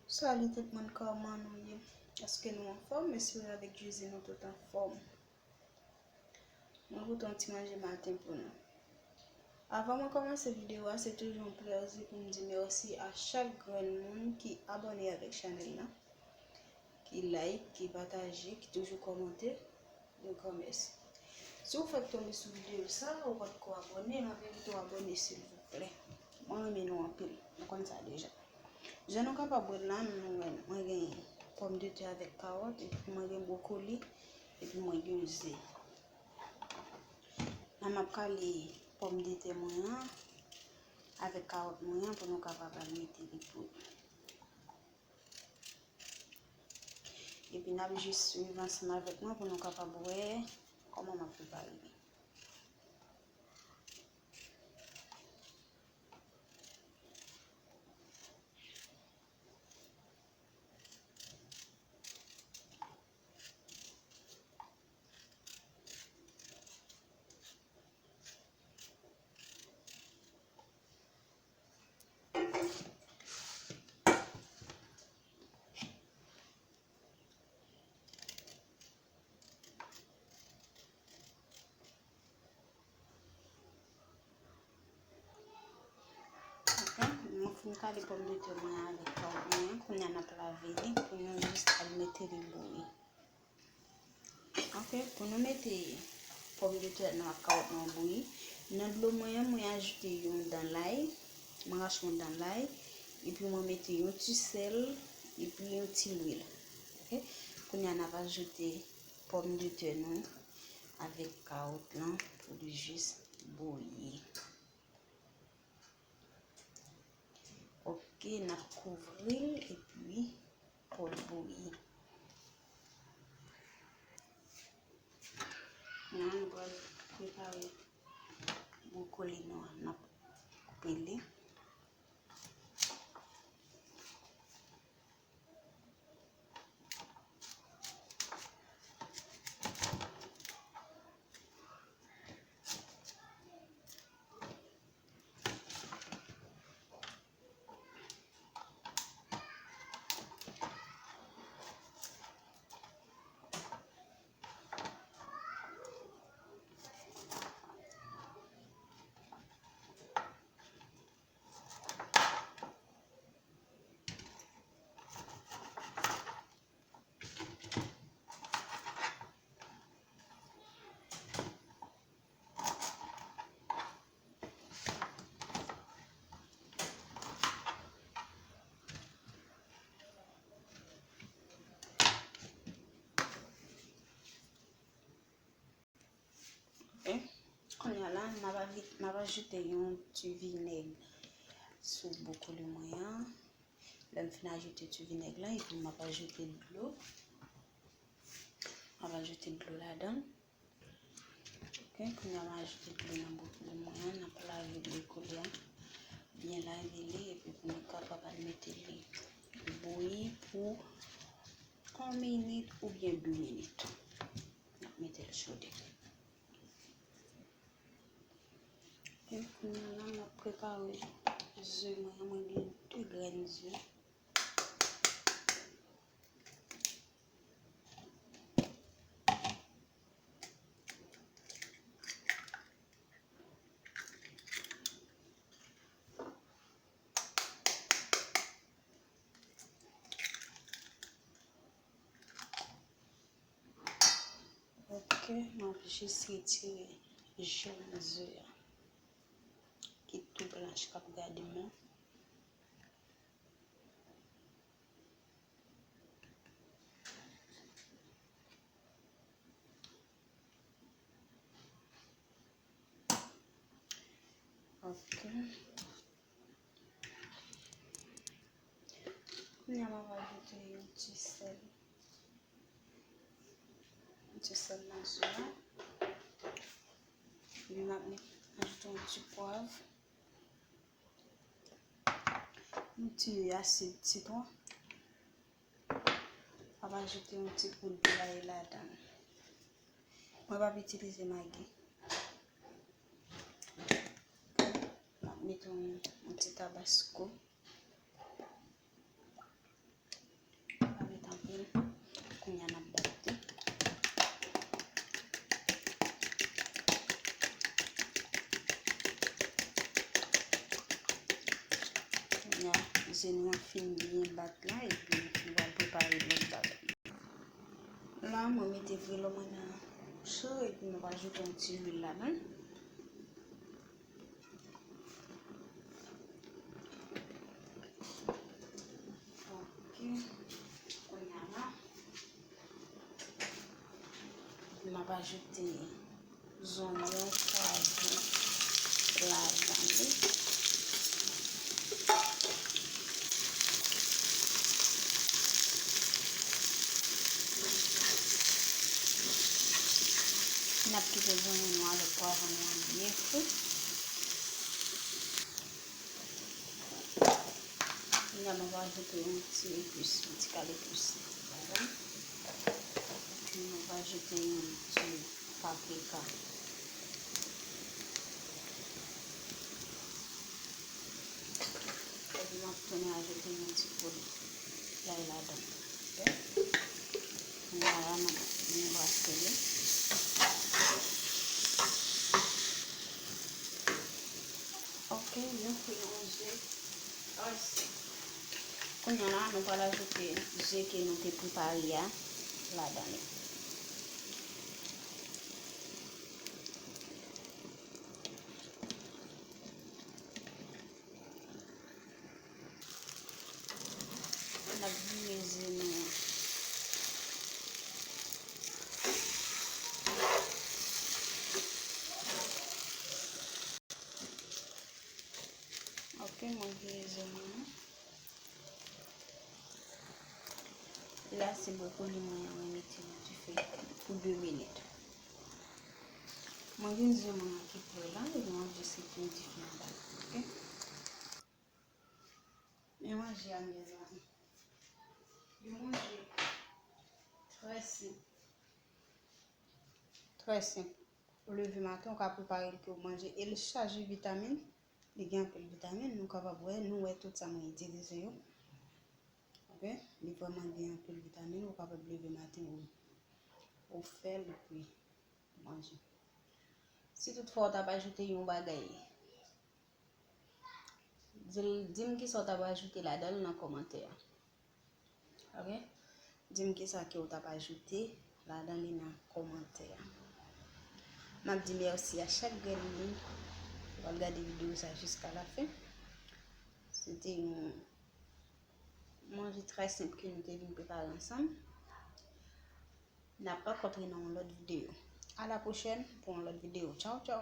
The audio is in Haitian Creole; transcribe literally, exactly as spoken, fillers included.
Salut tout moun, kòman nou ye? Èske nou anfòm? Espere avèk Jezi nou tout anfòm. Mwen pote yon ti manje maten pou nou. Avan mwen kòmanse videyo a, se toujou yon plèzi pou m di mèsi a chak grenn moun ki abòne avèk chanèl la, ki like, ki pataje, ki toujou kòmante. Yon gran mèsi. Si w fèk tonbe sou videyo sa, ou potko abòne, m ap envite w abòne silvouplè. Mwen renmen nou anpil, nou konn sa deja. Jan nou kapab wè la, nou wè mwen gen pòmdetè avèk kawòt, epi mwen gen bwokoli, epi mwen gen ze. La m ap kale pòmdetè mwen an avèk kawòt mwen an pou nou kapab al mete li bouyi. Epi n ap jis swiv ansanm avèk mwen pou nou kapab wè kòman m ap prepare li. Ok, mwen fin kale pòmdetè mwen avèk kawòt mwen an. Kounye a n ap lave li pou nou jis al mete li bouyi. Ok, pou nou mete pòmdetè nou ak kawòt nou bouyi, nan dlo mwen an, mwen ajoute yon dan lay, mwen rache yon dan lay, epi mwen mete yon ti sèl, epi yon ti lwil. Ok, kounye a n ap ajoute pòmdetè nou avèk kawòt lan pou li jis bouyi. Ok, n ap kouvri l epi pou l bouyi. La, nou pral prepare bwokoli nou an. N ap koupe li. Ok. Kounye a la, m ap avi-, m ap ajoute yon ti vinèg sou bwokoli mwen an. Lè m fin ajoute ti vinèg la, epi m ap ajoute dlo. M ap ajoute dlo ladan l. Ok, kounye a m ajoute dlo nan bwokoli mwen an, n ap lave bwokoli a. Byen lave li, epi pou nou kapab al mete li bouyi pou yon minit oubyen de minit. N ap mete l chode. E kounye a la, m ap prepare ze mwen an. Mwen gen de grenn ze. Ok, m ap jis retire jòn ze a ki tou blanch k ap gade m lan. Ok. Kounye a m ap ajoute yon ti sèl. Yon ti sèl nan ze a. Epi m ap met, ajoute yon ti pwav. Yon ti asid sitwon. M ap ajoute yon ti poud blayi ladan l. Mwen p ap itilize magi. M ap mete yon, yon ti tabasko. Kounye a, ze nou an fin byen bat la, epi nou pral prepare lòt bagay. La, mwen mete vrelo mwen nan cho, epi mwen va ajoute yon ti lwil ladan l. Ok. Kounye a la, m ap ajoute zonyon, pwason ladan li. N ap kite zonyon nou avèk pwason nou an byen fri. Kounye a, nou va ajoute yon ti epis, yon ti kal epis ladan. Epi nou va ajoute yon ti paprika. Epi nou ap tounen ajoute yon ti poud lay ladan. Ok? Kounye a la, nou, nou brase li. Ok, nou fè yon ze. Kounye a la, nou pral ajoute ze ke nou te prepare a ladan li. N ap vire ze nou an. Ok, mwen vire ze nou an. La, se bwokoli mwen an, mwen mete nan dife pou de minit. Mwen gen ze mwen an ki pre la, epi mwen jis kite dife an ba li, ok? Men manje a, mezanmi. Yon manje trè senp. Trè senp. Ou leve maten, ou ka prepare l pou w manje. E l chaje vitamin. Li gen anpil vitamin. Nou kapab wè, nou wè tout sa mwen itilize yo. Ok? Li vrèman gen anpil vitamin. Ou kapab leve maten, ou, ou fè l, epi manje. Si toutfwa ou t ap ajoute yon bagay, di l, di m kisa w t ap ajoute ladan l nan kòmantè a. Ok? Di m kisa ke w t ap ajoute ladan li nan kòmantè a. M ap di mèsi a chak grenn moun ki pral gade videyo sa jiska lafen. Se te yon manje trè senp ke nou te vin prepare ansanm. N ap rankontre nan yon lòt videyo. A la pwochèn pou yon lòt videyo. Tchaw, tchaw!